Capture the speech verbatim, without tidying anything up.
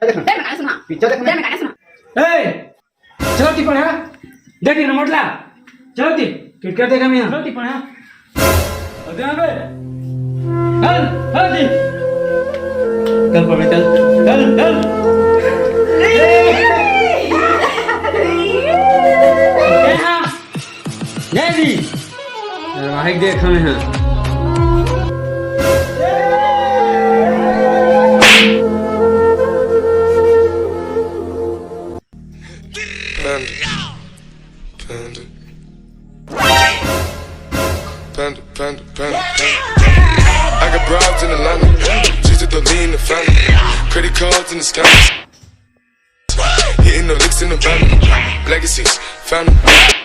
देखना। देर में गाना सुना। पिक्चर देखना। देर में गाना सुना। ए, चलो ती पढ़ा। देख remote ला। चलो ती। क्रिकेट देखा मैं। चलो ती पढ़ा। अरे अबे। चल, चल ती। चल पढ़, चल। चल, चल। ए, हाँ। जय जी। अरे भाई, देख हमें हैं। Panda. Panda. Panda, panda, panda, panda. I got broads in Atlanta. Just to lean the family. Credit cards in the scammers. Hitting the licks in the van. Legacies, family.